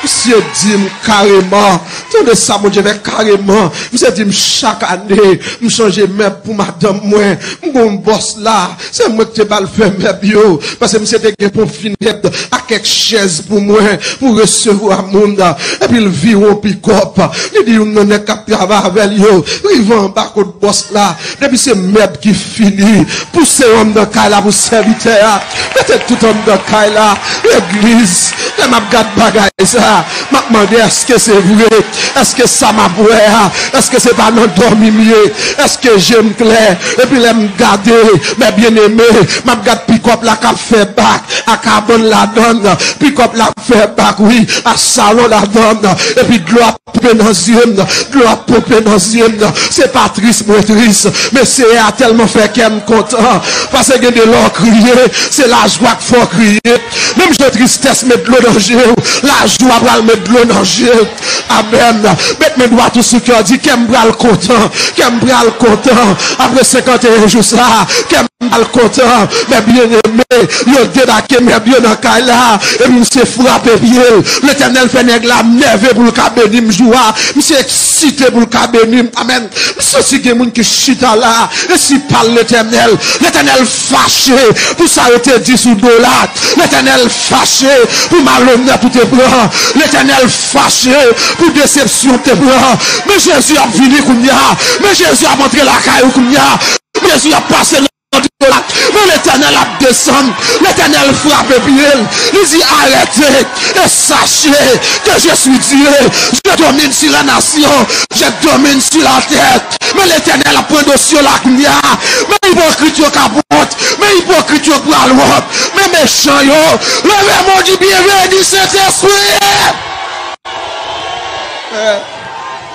Misye di m kareman, tande sa Bondye fè kareman. Misye di m, "Chak ane, m chanje mèb pou madanm mwen. M gon bòs la, se mwen ki te ba l fè mèb yo." Paske misye te gen ponp finèb ak kèk chèz pou mwen, pou resevwa moun. Epi l vire yon pikòp. Li di youn nan nèg k ap travay avè l yo, rive anba kot bòs la. Depi se mèb ki fini, pouse yo anndan kay la pou sèvitè a. Mete tout anndan kay la. Legliz, lè m ap gad bagay sa, m ap mande, èske se vre? Èske sa m ap wè a, èske se pa nan dòmi m ye? Èske je m klè? Epi lè m gade, mè byeneme, m ap gad pikòp la k ap fè bak a kabann ladann. Pikòp la ap fè bak, wi, a salon ladann. Epi dlo ap ponpe nan zye m, dlo ap ponpe nan zye m. Se pa tris mwen tris, men Seyè a tèlman fè kè m kontan. Paske gen de lè w kriye, se lajwa k fè w kriye. Menm jan tristès met dlo nan je w, lajwa pral met dlo nan je w. Amèn. Met men dwat ou sou kè w, di, "Kè m pral kontan, kè m pral kontan." Apre senkanteyen jou sa, kè m pral kontan. Mè byeneme, yo debake mèb yo nan kay la. Epi misye frape pye l. Letènèl fè nèg la nève pou l ka beni m jou a. Misye eksite pou l ka beni m. Amèn. M santi gen moun ki chita la. E si pa Letènèl, Letènèl fache pou sa yo te di sou do la. Letènèl fache pou malonèt ou te pran. Letènèl fache pou desepsyon ou te pran. Men Jezi ap vini kounye a. Men Jezi ap antre lakay ou kounye a. Jezi ap pase nan do la. Men Letènèl ap desann. Letènèl frape pye l. Li di, "Arrêtez et sachez que je suis Dieu. Je domine sur la nation. Je domine sur la terre." Men Letènèl ap pran dosye w la kounye a. Men ipokrit yo k ap wont. Men ipokrit yo k pral wont. Men mechan yo. Leve men w, di, "Byenveni, Sentespri." Eh,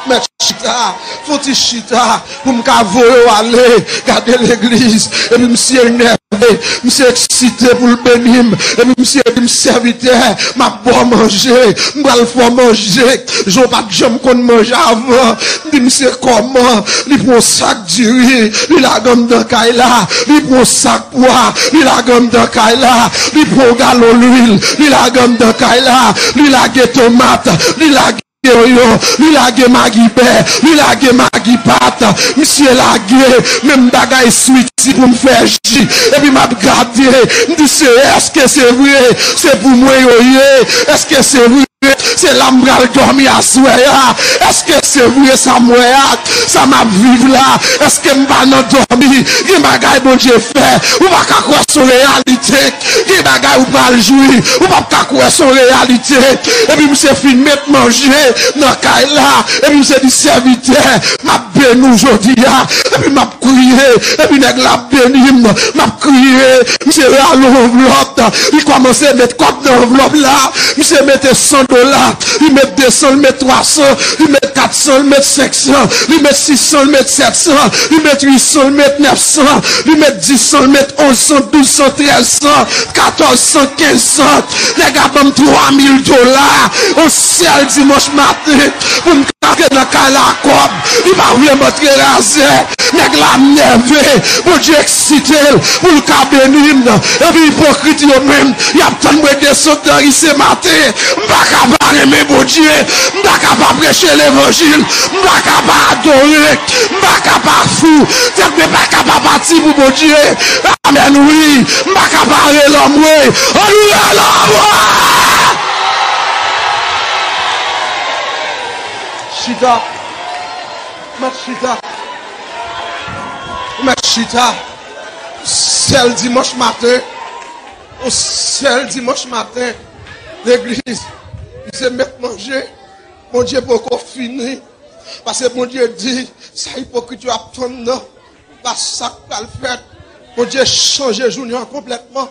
mèt chita, fon ti chita, pou m ka voye w ale, gade legliz. Epi misye nève, misye eksite pou l beni m. Epi misye di m, "Sèvitè, m ap ba w manje, m pral fè w manje jan w pa t janm konn manje avan." M di, "Misye, kòman?" Li pran yon sak diri, li lage anndan kay la. Li pran yon sak pwa, li lage anndan kay la. Li pran yon galon lwil, li lage anndan kay la. Li lage tomat, li lage onyon, li lage magi bè, li lage magi pat. Misye lage menm bagay switi pou m fè ji. Epi m ap gade, m di, "Seyè, èske se vre? Se pou mwen yo ye? Èske se vre?" Se la m pral dòmi aswè a. Èske se vre sa m wè a? Sa m ap viv la? Èske m pa nan dòmi? Gen bagay Bondye fè. Ou pa ka kwè se yon reyalite. Gen bagay ou pral jwi. Ou p ap ka kwè se yon reyalite. Epi misye fin met manje nan kay la. Epi misye di, sèvitè, m ap beni w jodi a. Epi m ap kriye. Epi nèg la ap beni m. M ap kriye. Misye rale yon anvlòp. Li kòmanse met kòb nan anvlòp la. Misye mete san dola. Li met de san, li met twa san. Li met kat san, li met senk san. Li met sis san, li met sèt san. Li met uit san, li met nèf san. Li met dis san, li met onz san, douz san, trèz san, katòz san, kenz san. Nèg la ban m twa mil dola. Yon sèl dimanch maten. Pou m antre nan kay la kòb, li pa vle m antre razè. Nèg la nève, Bondye eksite l pou l ka beni m. Epi ipokrit yo menm, y ap tann mwen desann nan ri se maten. M pa ka pa renmen Bondye, m pa ka pa preche levanjil, m pa ka pa adore, m pa ka pa fou, tèt mwen pa ka pa pati pou Bondye. Amèn, wi, m pa ka pa rele anmwe. Annou rele anmwe! Chita. Mèt chita. Mèt chita. Sèl dimanch maten. Yon sèl dimanch maten. Legliz. Misye mèt manje. Bondye poko fini. Paske Bondye di, sa ipokrit yo ap tann nan. Pa sa k pral fèt. Bondye chanje jounen an konplètman.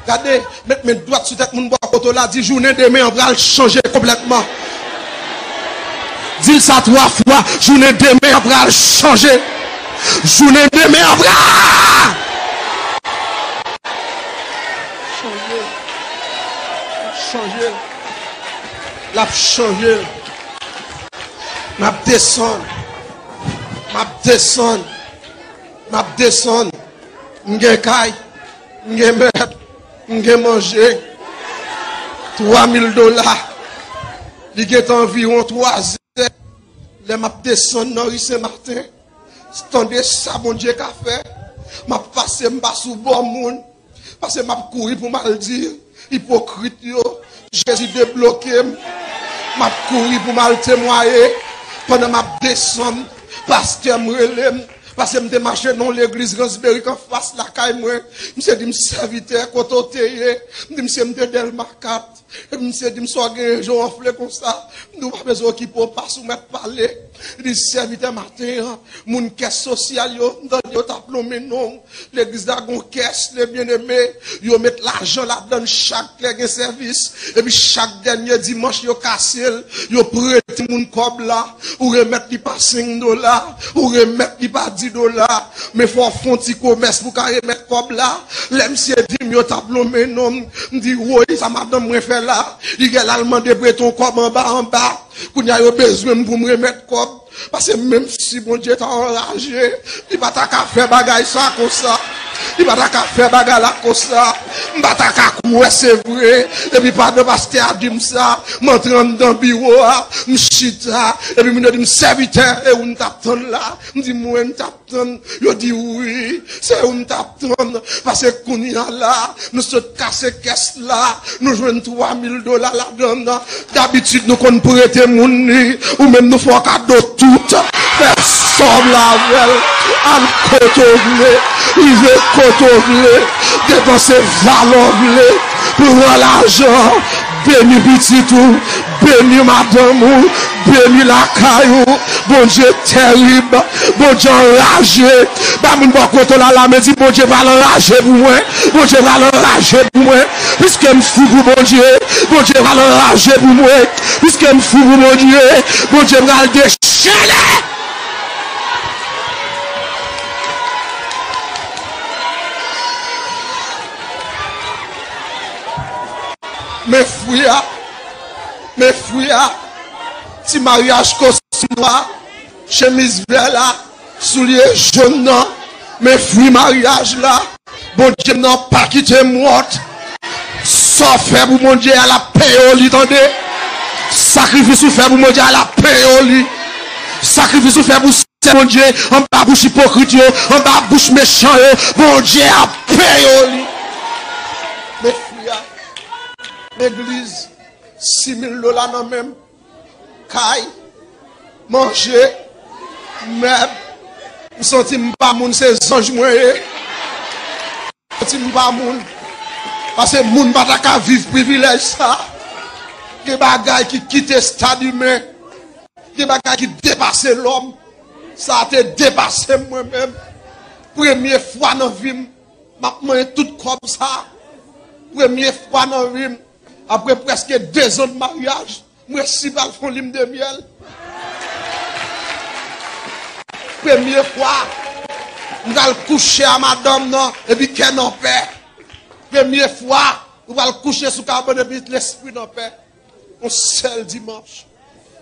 Gade, met men dwat sou tèt moun bò kote w la, di, jounen demen an pral chanje konplètman. Di l sa twa fwa, jounen demen an pral chanje. Jounen demen an pral chanje. L ap chanje. L ap chanje. M ap desann. M ap desann. M ap desann. M gen kay. M gen mèb. M gen manje. Twa mil dola. Li gentan anviwon twa zè. Lè m ap desann nan ri Sen Maten, tande sa Bondye ka fè. M ap pase, m pa sou bò moun. Paske m ap kouri pou m al di ipokrit yo, Jezi debloke m. M ap kouri pou m al temwaye. Pandan m ap desann, pastè m rele m. Paske m te mache nan yon legliz Ransberik anfas lakay mwen. Misye di m, sèvitè, kote w te ye? M di misye m te Dèlma kat. Epi misye di m, sa w genyen, je w anfle konsa? M di, ou pa bezwen okipe w, pa sou mèt pale. Li di, sèvitè, maten an, moun kès sosyal yo, m tande yo t ap lonmen non w. Legliz la gon kès, le byeneme, yo met lajan ladan l chak lè gen sèvis. Epi chak dènye dimanch, yo kase l, yo prete moun kòb la. Ou remèt li pa senk dola, ou remèt li pa di dola. Men fò w fè yon ti komès pou w ka remèt kòb la. Lè misye di m yo t ap lonmen non m, m di, woy, sa madanm mwen fè la? Li gen l al mande prete yon kòb anba anba. Kounye a yo bezwen m pou m remèt kòb. Paske menm si Bondye ta anraje, li pa ta ka fè bagay sa konsa. Li pa ta ka fè bagay la konsa. M pa ta ka kwè se vre. Epi pandan pastè a di m sa, m antre anndan biwo a, m chita. Epi moun yo di m, sèvitè, e ou n t ap tann la? M di, mwen, m t ap tann. Yo di, wi, se ou m t ap tann. Paske kounye a la, nou sot kase kès la, nou jwenn twa mil dola ladan l. Dabitid, nou konn prete moun li. Ou menm, nou fè w kado tout. Fè sòm la avè l. Al kote w vle. Rive kote w vle. Depanse valè w vle. Pran lajan. Beni pitit ou. Beni madanm ou. Beni lakay ou. Bondye tèrib. Bondye anraje. Ba moun bò kote w la lamen, di, Bondye pral anraje pou mwen. Bondye pral anraje pou mwen. Piske m fou pou Bondye, Bondye pral anraje pou mwen. Piske m fou pou Bondye, Bondye pral dechène. Men fwi a, men fwi a, ti maryaj kostim nwa, chemiz vè la, soulye jòn nan, men fwi maryaj la, Bondye m nan pa kite m wont. Sa w fè pou Bondye a, l ap peye w li, tande. Sakrifis ou fè pou Bondye a, l ap peye w li. Sakrifis ou fè pou Sè Bondye, anba bouch ipokrit yo, anba bouch mechan yo, Bondye ap peye w li. Men fwi a, legliz, Sis mil dola nan men m. Kay, manje, mèb. M santi m pa moun, se zanj mwen ye. M santi m pa moun. Paske moun pa ta ka viv privilèj sa. Gen bagay ki kite stad imen. Gen bagay ki depase lòm. Sa te depase m mwen menm. Premye fwa nan vi m, m ap manyen tout kòb sa. Premye fwa nan vi m, apre prèske de zan de maryaj, m resi pral fè yon lim de myèl. Premye fwa, m pral kouche a madanm nan, epi kè nan pè. Premye fwa, ou pral kouche sou kabann, epi lespri nan pè. Yon sèl dimanch.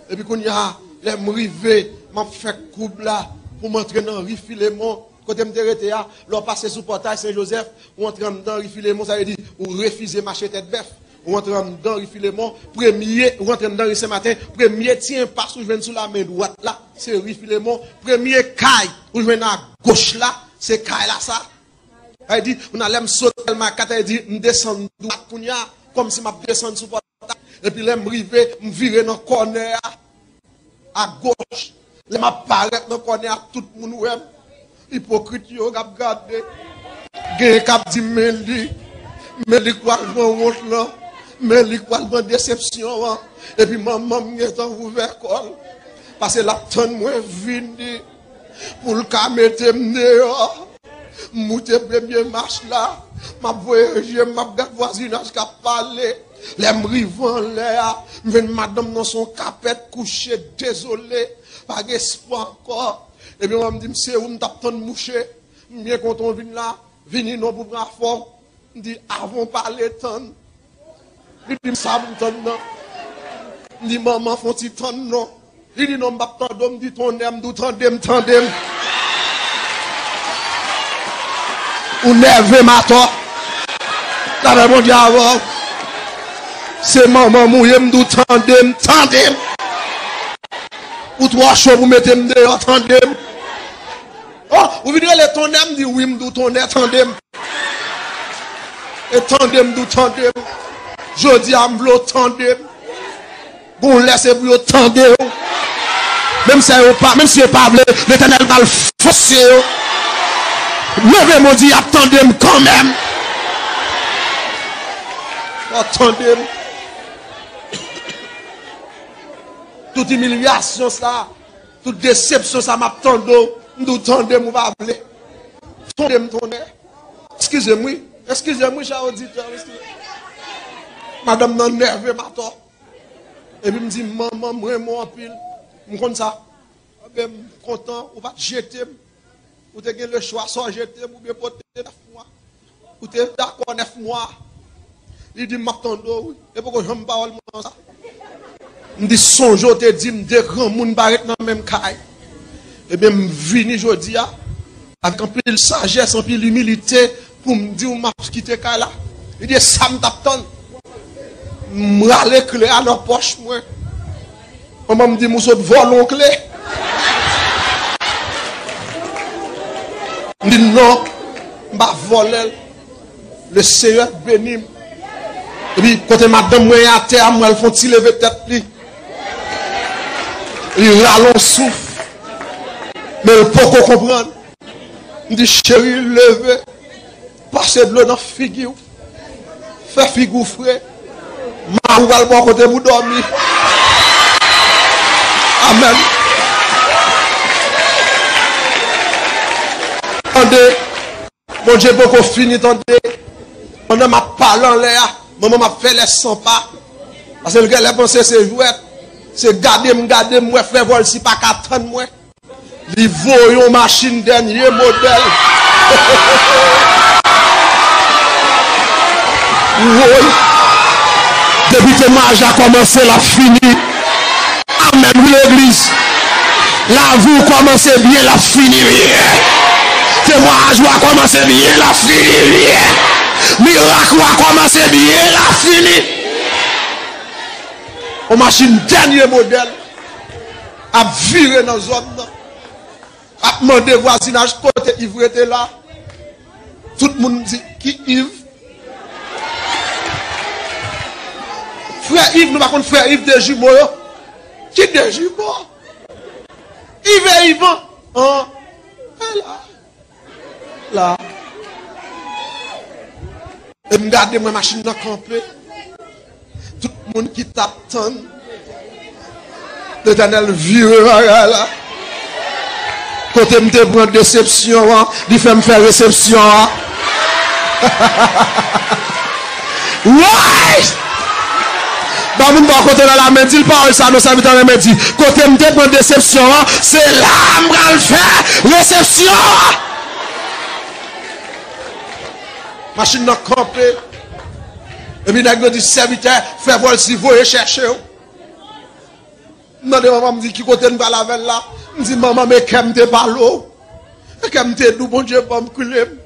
Epi kounye a, lè m rive, m ap fè koub la pou m antre nan ri Filemon. Kote m te rete a, lè w pase sou pòtay Sen Jozèf, ou antre anndan ri Filemon, sa vle di, ou refize mache tèt bèf. Ou antre anndan ri Filemon, premye, ou antre anndan ri Sen Maten, premye ti enpas ou jwenn sou la men dwat la, se ri Filemon. Premye kay ou jwenn a goch la, se kay la sa. Sa vle di, kounye a lè m sot L M A kat, sa vle di, m desann dwat kounye a, kòmsi m ap desann sou pòtay. Epi lè m rive, m vire nan kònè a, a goch. Lè m ap parèt nan kònè a, tout moun wè m. Ipokrit yo k ap gade. Genyen k ap di, "Men li, men li k pral pran wont lan, men li k pral pran desepsyon an." Epi manman m gentan ouvè kò l, paske l ap tann mwen vini pou l ka mete m deyò. M moute premye mach la, m ap voye je m, m ap gad vwazinaj k ap pale. Lè m rive anlè a, m jwenn madanm nan sou yon kapèt kouche, dezole, pa gen espwa ankò. Epi mwen m di, "M se ou m t ap tann mouche, m byen kontan w vin la, vini non pou m afè w." M di, "Avan w pale, tann." Li di m, "Sa pou m tann nan?" M di, "Manman, fè yon ti tann non." Li di, "Non, m p ap tande w." M di, "Tonnè, m di w tande m, tande m. Ou nève m atò. Lapè Bondye avè w. Se manman m ou ye, m di w tande m, tande m. Ou twò cho pou mete m deyò, tande m." Oh, ou vin rele tonnè, m di wi, m di w tonnè, tande m. E tande m, di w tande m. Jodi a, m vle w tande m. Gon lè se pou yo tande w. Menm si yo pa, menm si yo pa vle, Letènèl pral fòse yo. Leve men w, di, "Y ap tande m kanmenm." Y ap tande m. Tout imilyasyon sa, tout desepsyon sa, m ap tande w. M di w tande m, ou pa vle. Tande m, tonnè. Eskize m, wi. Eskize m, wi, chè oditè, eskize. Madanm nan nève m atò. Epi m di, "Manman, m renmen w anpil. M konn sa." Anben, m kontan, ou pa t jete m. Ou te gen lechwa, swa w jete m oubyen pote nèf mwa. Ou te dakò nèf mwa. Li di, "M ap tande w, wi." E poko janm pawòl mwen sa. M di, "Sonje w te di m de granmoun pa ret nan menm kay." Ebyen, m vini jodi a avèk anpil sajès, anpil imilite pou m di w m ap kite kay la. Li di, "E sa m t ap tann." M rale kle a nan pòch mwen. Manman m di m, "Ou sot vòlè yon kle?" M di, "Non, m pa vòlè l. Le Seyè beni m." Epi kote madanm mwen ye atè a, m wè l fè yon ti leve tèt li. Li rale yon souf. Men l poko konprann. M di, "Cheri, leve. Pase dlo nan figi w. Fè figi w fre. Mari w pral ba w kote pou dòmi." Amèn. Tande, Bondye poko fini, tande. Pandan m ap pale anlè a, manman m ap fè lè san pa. Paske l genlè panse se jwèt. Se gade m, gade m, wè frè Volcy pa ka tann mwen. Li voye yon machin dènye modèl. Woy! Depi temwayaj la kòmanse, l ap fini. Amèn, wi, legliz. Lavi w kòmanse byen, l ap fini byen. Temwayaj ou a kòmanse byen, l ap fini byen. Mirak ou a kòmanse byen, l ap fini. Yon machin dènye modèl ap vire nan zòn nan. Ap mande vwazinaj kote Iv rete la. Tout moun di, "Ki Iv?" Frè Iv, nou pa konn frè Iv de jimo yo? Ki de jimo? Iv e Ivan. An. E la. La. E m gade mwen machin nan kanpe. Tout moun ki t ap tann. Letènèl vire bagay la. Kote m te pran desepsyon an, li fè m fè resepsyon an. Woy! Ba moun bò kote la la men di l pawòl sa non sèvitè renmen di. Kote m te pran desepsyon an, se la m pral fè resepsyon an. Machin nan kanpe. Epi nèg yo di sèvitè, fè vòlsi voye chèche w. M mande manman m di ki kote n pral avè l la. M di manman men kè m te pale w. E kè m te di w Bondye ban m kle m.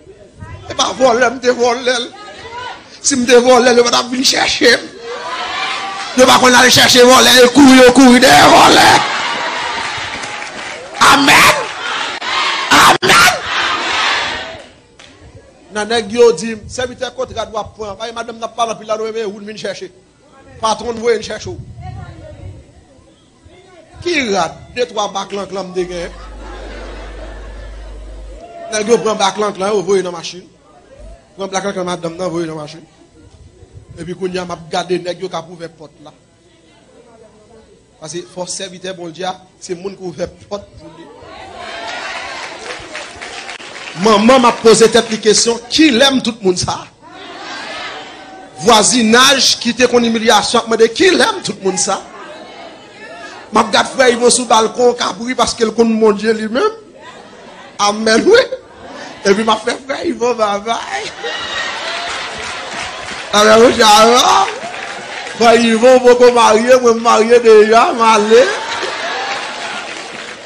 E pa vòlè m te vòlè l. Si m te vòlè l, yo pa t ap vin chèche m. Yo pa konn al chèche vòlè, e kouri yo kouri dèyè vòlè. Amèn. Amèn. Nan nèg yo di m, sèvitè kot rad w ap pran? Paske madanm n ap pale anpil la, nou renmen ou l vin chèche. Patwon n voye n chèche w. Ki rad? De twa ba klanklan m te genyen. Nèg yo pran ba klanklan yo voye nan machin. Pran ba klanklan madanm nan voye nan machin. Epi kounye a m ap gade nèg yo k ap ouvè pòt la. Paske fò sèvitè Bondye a, se moun ki ouvè pòt pou li. Manman m ap poze tèt li kesyon, kilè m tout moun sa? Vwazinaj ki te konn imilyasyon ap mande, kilè m tout moun sa? M ap gad frè Ivan sou balkon, kabri paske l konn Bondye li menm. Amèn, wi. Epi m ap fè frè Ivan babay. Amèn, wi, javan. Frè Ivan poko marye, mwen m marye deja, m ale.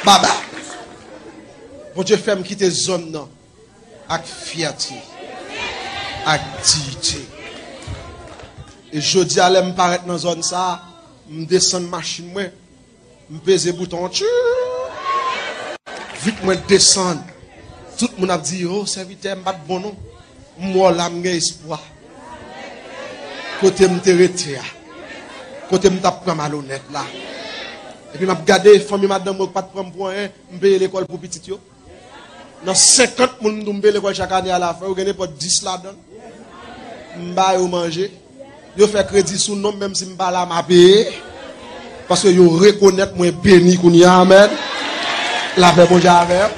Babay. Bondye fè m kite zòn nan ak fyète, ak diyite. E jodi a, lè m parèt nan zòn sa a, m desann machin mwen, m peze bouton, tchou! Vit mwen desann. Tout moun ap di, "O, sèvitè, m pa t bon non." M wè w la, m gen espwa. Kote m te rete a, kote m t ap pran malonèt la. Epi m ap gade fanmi madanm mwen ki pa t pran m pou anyen, m peye lekòl pou pitit yo. Nan senkant moun m di w m peye lekòl chak ane alafen, yo gen nenpòt dis ladan l. M ba yo manje. Yo fè kredi sou non m, menm si m pa la, m a peye. Paske yo rekonèt mwen beni kounye a, amèn. Lapè Bondye avè w.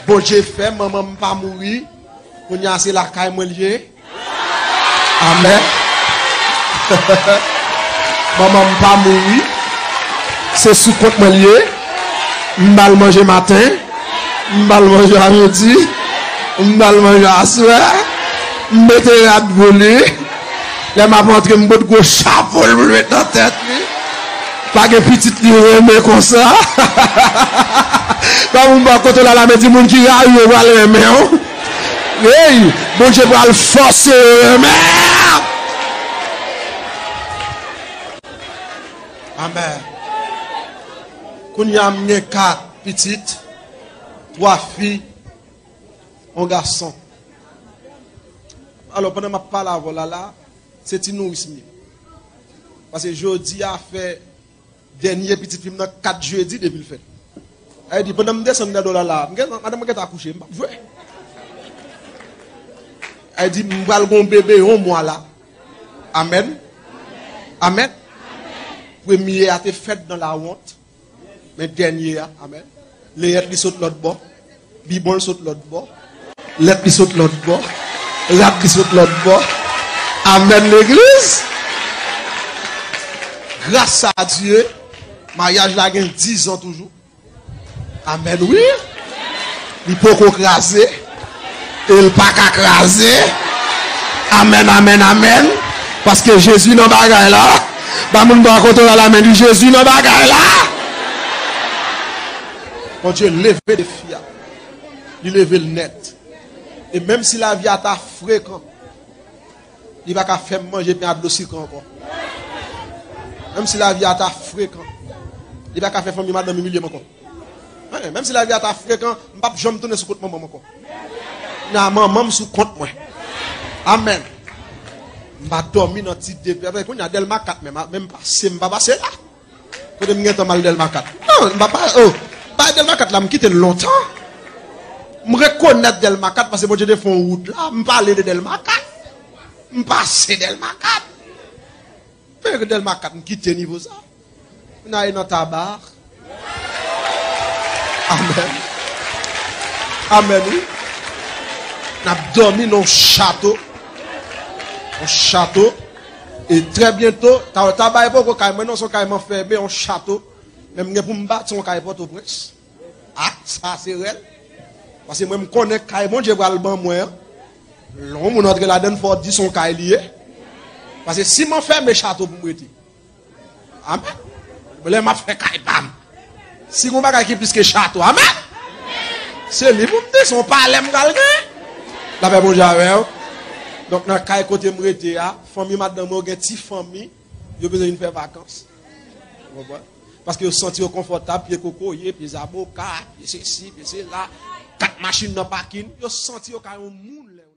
Bondye fè manman m pa mouri. Kounye a se lakay mwen l ye. Amèn. Manman m pa mouri. Se sou kont mwen l ye. M ba l manje maten. M ba l manje a midi. M ba l manje aswè. M mete rad pou li. Lè m ap antre, m pot gwo chapo l pou l met nan tèt li. Pa gen pitit li renmen konsa. Ba moun bò kote w la, la men di moun ki rayi w pral renmen w. Hey, Bondye pral fòse yo renmen. Amèn. Kounye a m gen kat pitit, twa fi, yon gason. Alò, pandan m ap pale avè w la, la, se ti nouris m ye. Paske jodi a fè dènye pitit fi m nan kat jedi depi l fèt. Sa vle di, pandan m desann nan do la la, m gen, madanm mwen gentan akouche, m p ap jwe. Sa vle di, m pral gon bebe yon mwa la. Amèn. Amèn. Premye a te fèt nan lawont. Men dènye a, amèn. Leyèt li sot lòt bò. Bibwon l sot lòt bò. Lèt li sot lòt bò. Rad li sot lòt bò. Amèn, legliz. Gras a Dye, maryaj la gen dizan toujou. Amèn, wi. Li poko kraze. E l pa ka kraze. Amèn, amèn, amèn. Paske Jezi nan bagay la. Ba moun bò kote w la, la men di Jezi nan bagay la. Bondye leve defi a. Li leve l nèt. E menm si lavi a ta frekan, li pa ka fè m manje pen a dlo sikre ankò. Menm si lavi a ta frekan, li pa ka fè fanmi madanm imilye m ankò. Hein, menm si lavi a ta frekan, m p ap janm tounen sou kont manman m ankò. Nan manman m sou kont mwen. Amèn. M pa dòmi nan ti depi. Apre, kounye a Dèlma kat menm, a, menm pase, m pa pase la. Kote m gentan m al Dèlma kat? Non, m pa pa, oh, bay Dèlma kat la, m kite l lontan. M rekonèt Dèlma kat paske Bondye te fè yon wout la, m pale de Dèlma kat. M pase Dèlma kat. Men Dèlma kat, m kite nivo sa. N a ye nan Taba. Amèn. Amèn, wi. N ap dòmi nan yon chato. Yon chato. E trè byento, Ta-, Taba e poko kay mwen, non, se yon kay m anfèmen, yon chato. Men m gen pou m bati yon kay Pòtoprens. Ah, sa se rèl. Paske mwen, m konnen kay Bondye pral ban mwen an. Lè yon moun antre ladann, fò w di se yon kay li ye. Paske si m anfèmen chato pou m rete. Amèn. Lè m ap fè kay pa m. Si gon bagay ki plis ke chato, amèn. Se li pou m di, se yon palè m pral gen. Lapè Bondye avè w. Donk, nan kay kote m rete a, fanmi madanm mwen yo gen ti fanmi, yo bezwen vin fè vakans. Ou konprann? Paske yo santi yo konfòtab, pye kokoye, pye zaboka, pye sesi, pye sela, kat machin nan pakin, yo santi yo ka yon moun lè yo